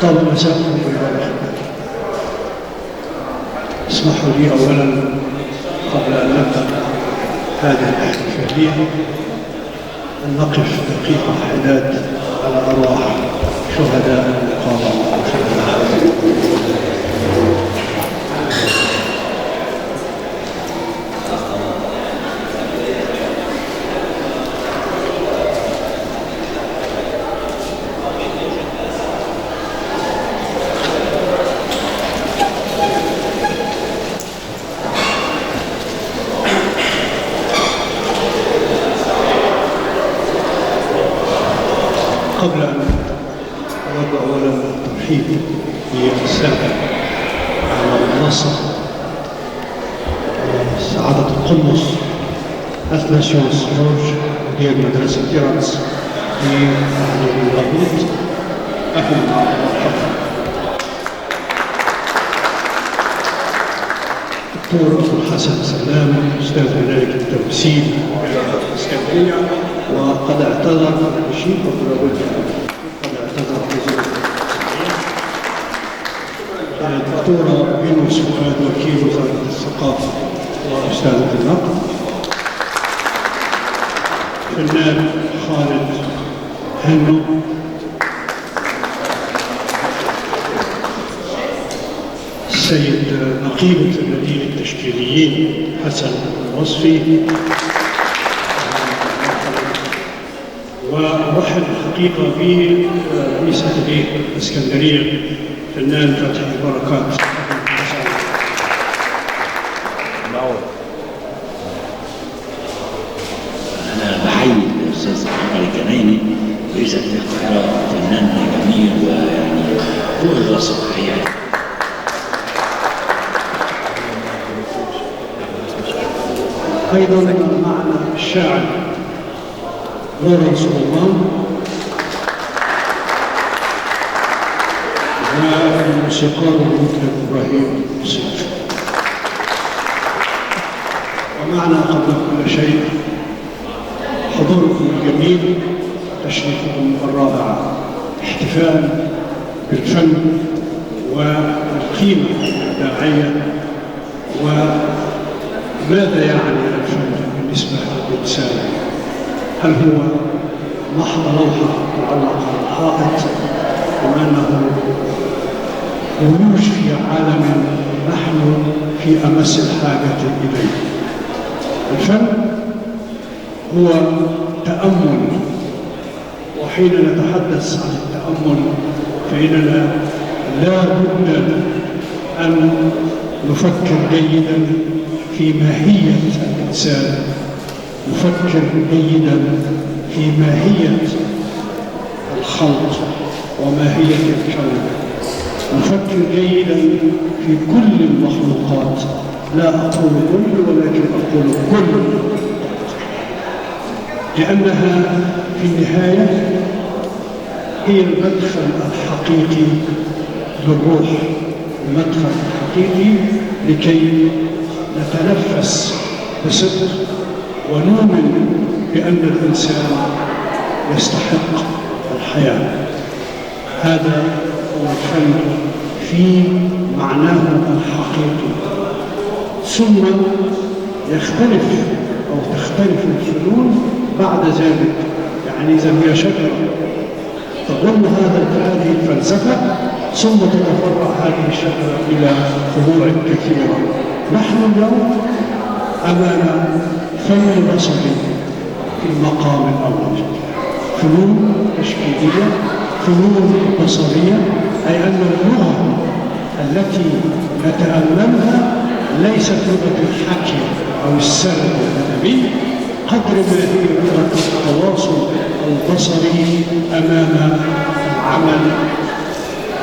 طاب مساءكم بالبركة. اسمحوا لي أولا قبل أن نبدأ هذه الاحتفالية أن نقف دقيقة حداد على أرواح شهداء المقاومة وشهداء قبل أن أود أولا الترحيب بالسادة على المنصة سعادة القمص أثناسيوس جورج مدير مدرسة تيرانس في اللاهوت. أهلا ومرحبا. الدكتور أبو الحسن سلام أستاذ هنالك التمثيل في اسكندرية، وقد اعتذر الشيخ قد اعتذر الدكتورة بينوس فؤاد وكيل وزارة الثقافة وأستاذة النقد، الفنان خالد هنو، السيد نقيب الفنانين التشكيليين حسن الوصفي، وأرحب الحقيقة برئيس أتليه الإسكندرية الفنان فتحي بركات. أنا بحيي الأستاذ محمد الجنايني رئيس أتليه القاهرة، فنان جميل ويعني فوق الوصف الحقيقة. أيضا معنا الشاعر لورنس سليمان والموسيقار المطرب إبراهيم سيف. ومعنا قبل كل شيء حضوركم الجميل، تشريفكم الرائع، احتفال بالفن والقيمة الإبداعية وماذا يعني الفن بالنسبة للإنسان. هل هو محض لوحة تعلق على الحائط، أم أنه ولوج في عالم نحن في أمس الحاجة إليه؟ الفن هو تأمل، وحين نتحدث عن التأمل فإننا لا بد أن نفكر جيدا في ماهية الإنسان، نفكر جيدا في ماهية الخلق وماهية الكون، نفكر جيدا في كل المخلوقات. لا أقول كل ولكن أقول كل، لأنها في النهاية هي المدخل الحقيقي للروح، المدخل الحقيقي لكي نتنفس بصدق ونؤمن بأن الإنسان يستحق الحياة. هذا هو الفن في معناه الحقيقي. ثم يختلف أو تختلف الفنون بعد ذلك، يعني إذا هي شجرة تضم هذه الفلسفة ثم تتفرع هذه الشجرة إلى فروع كثيرة. نحن اليوم أمام فن بصري في المقام الأول، فنون تشكيلية، فنون بصرية، أي أن اللغة التي نتأملها ليست لغة الحكي أو السرد الأدبي قدر ما هي لغة التواصل البصري أمام العمل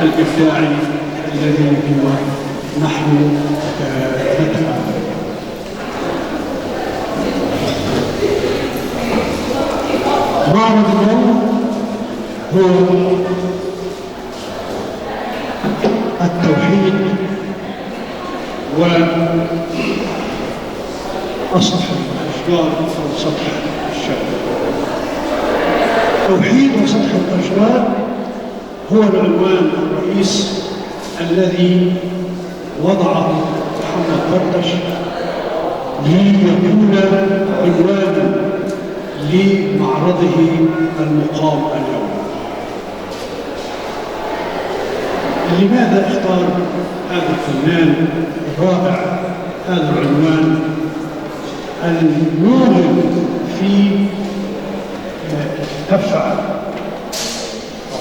الإبداعي الذي هو نحن نتأمل. معرض اليوم هو التوحيد وسطح الأشجار أو سطح الشجر. توحيد وسطح الأشجار هو العنوان الرئيس الذي وضعه محمد برطش ليكون عنوانا لمعرضه المقام اليوم. لماذا اختار هذا الفنان الرائع هذا العنوان الموغل في دفع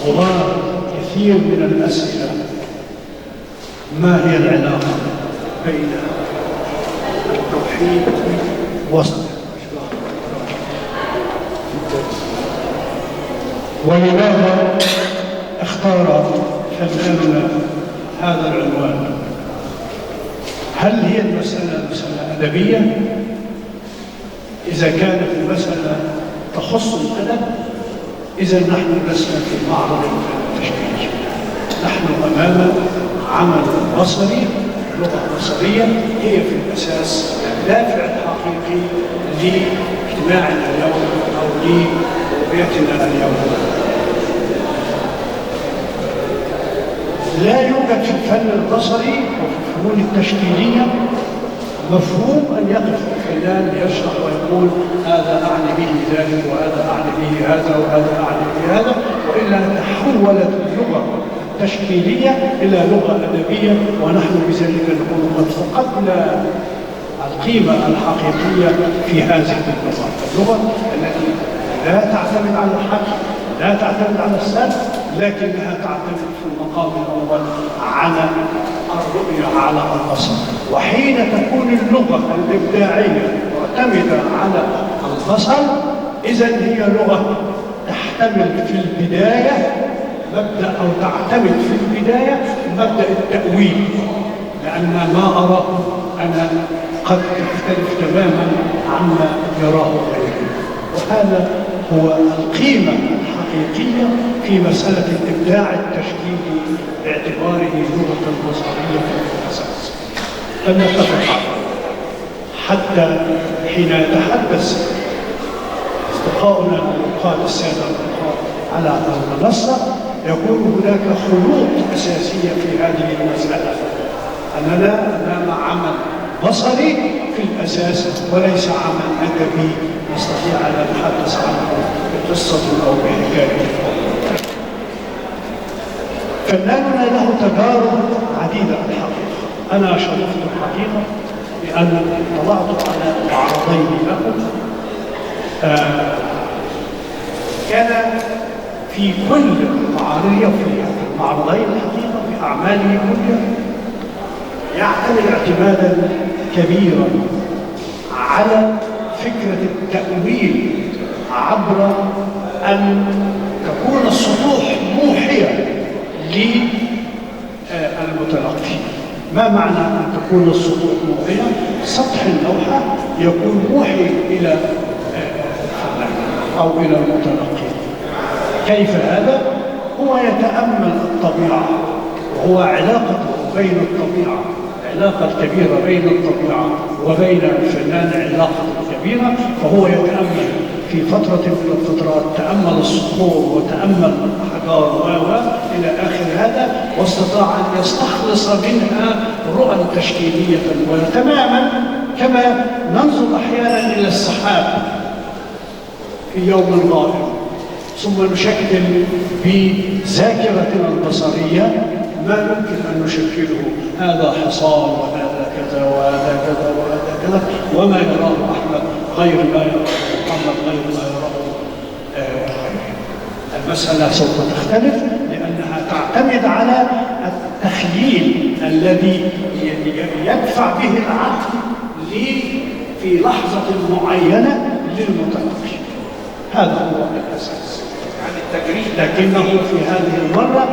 غبار كثير من الأسئلة؟ ما هي العلاقة بين التوحيد وصل؟ ولماذا اختار فناننا هذا العنوان؟ هل هي المسألة مسألة أدبية؟ إذا كانت المسألة تخص الأدب إذا نحن لسنا في معرض التشكيل، نحن أمام عمل بصري، لغة بصرية هي في الأساس الدافع الحقيقي لاجتماعنا اليوم أو لرؤيتنا اليوم. لا يوجد في الفن البصري وفي الفنون التشكيلية مفهوم أن يقف الفنان يشرح ويقول هذا أعني به ذلك وهذا أعني به هذا وهذا أعني به هذا، وإلا تحولت اللغة التشكيلية إلى لغة أدبية، ونحن بذلك نقول قد فقدنا القيمة الحقيقية في هذه اللغة، اللغة التي لا تعتمد على الحكي، لا تعتمد على السرد، لكنها تعتمد في المقام الأول على الرؤية، على البصر. وحين تكون اللغة الإبداعية معتمدة على البصر إذن هي لغة تحتمل في البداية مبدأ أو تعتمد في البداية مبدأ التأويل، لأن ما أراه أنا قد يختلف تماما عما يراه غيري، وهذا هو القيمة الحقيقية في مسألة الإبداع التشكيلي باعتباره لغة بصرية في الأساس. فلنتفق حتى حين يتحدث أصدقاؤنا النقاد السادة النقاد على المنصة يكون هناك خلوط أساسية في هذه المسألة، أننا أمام عمل بصري في الأساس وليس عمل أدبي نستطيع أن نتحدث عنه بقصة أو بحكاية. فناننا له تجارب عديدة الحقيقة. أنا شرفت الحقيقة بأن اطلعت على معرضين له، كان في كل معرضية في المعرضين الحقيقة في أعماله كلها يعتمد اعتمادا كبيرا على فكرة التأويل عبر أن تكون السطوح موحية للمتلقي. ما معنى أن تكون السطوح موحية؟ سطح اللوحة يكون موحي إلى الفنان أو إلى المتلقي. كيف هذا؟ هو يتأمل الطبيعة، وهو علاقة بين الطبيعة، علاقة كبيرة بين الطبيعة وبين الفنان، علاقة كبيرة، فهو يتأمل في فترة من الفترات تأمل الصخور وتأمل الأحجار إلى آخر هذا، واستطاع أن يستخلص منها رؤى تشكيلية. وتماما كما ننظر أحيانا إلى السحاب في يوم غائم ثم نشكل بذاكرتنا البصرية ما يمكن أن نشكله، هذا حصان وهذا كذا وهذا كذا وهذا كذا، وما يراه أحمد غير ما يراه محمد غير ما يراه. المسألة سوف تختلف لأنها تعتمد على التخييل الذي يدفع به العقل في لحظة معينة للمتلقي. هذا هو الأساس يعني التجريد. لكنه في هذه المرة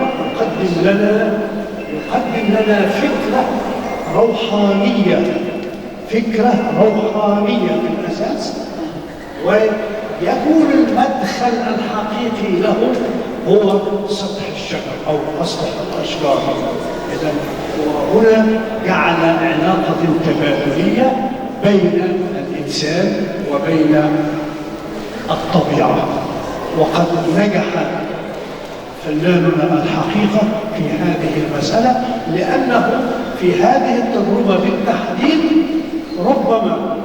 يقدم لنا فكرة روحانية، فكرة روحانية في الأساس، ويكون المدخل الحقيقي له هو سطح الشجر أو سطح الأشجار. إذن وهنا جعل علاقة تبادلية بين الإنسان وبين الطبيعة، وقد نجح فناننا الحقيقة في هذه المسألة، لأنه في هذه التجربة بالتحديد ربما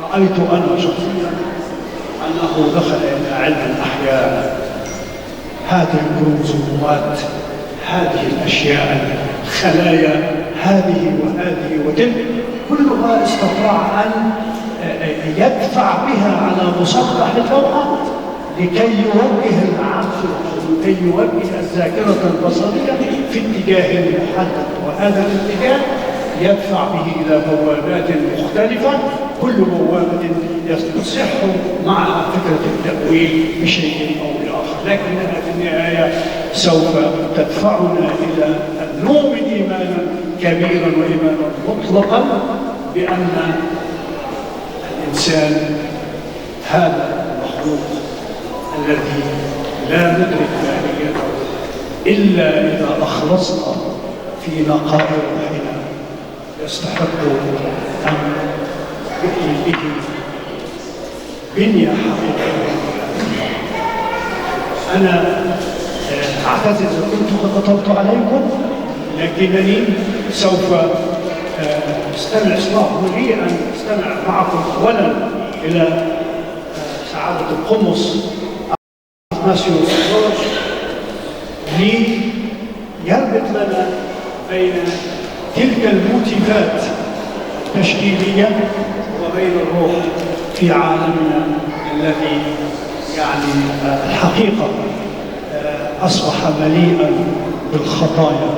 رأيت أنا شخصيا أنه دخل إلى علم الأحياء، هذه الكروموسومات، هذه الأشياء، الخلايا، هذه وهذه وتلك، كلها استطاع أن يدفع بها على مسطح اللوحة لكي يوجه العقل، لكي يوجه الذاكرة البصرية في اتجاه محدد، وهذا الاتجاه يدفع به إلى بوابات مختلفة، كل بوابة يصح معها فكرة التأويل بشيء أو بآخر، لكنها في النهاية سوف تدفعنا إلى أن نؤمن إيمانا كبيرا وإيمانا مطلقا بأن الإنسان هذا المخلوق الذي لا ندرك ماهيته إلا إذا أخلصنا في نقاء روحنا يستحق أن يؤمن به بنية حقيقية. أنا أعتذر إذا كنت قد طلبت عليكم، لكنني سوف اسمحوا لي أن أستمع معكم أولا إلى سعادة القمص أثناسيوس جورج ليربط لنا بين تلك الموتيفات التشكيلية وبين الروح في عالمنا الذي يعني الحقيقة أصبح مليئا بالخطايا،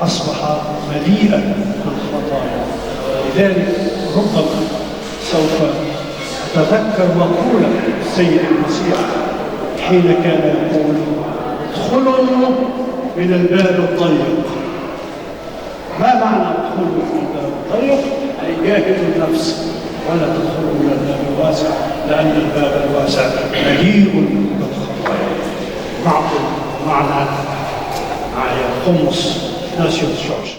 أصبح مليئا بالخطايا. لذلك ربما سوف أتذكر مقولة السيد المسيح حين كان يقول: ادخلوا من الباب الضيق. ما معنى ادخلوا من الباب الضيق؟ أي جاهدوا النفس ولا تدخلوا من الباب الواسع، لأن الباب الواسع مليء بالخطايا. معكم معنا معي القمص أثناسيوس جورج.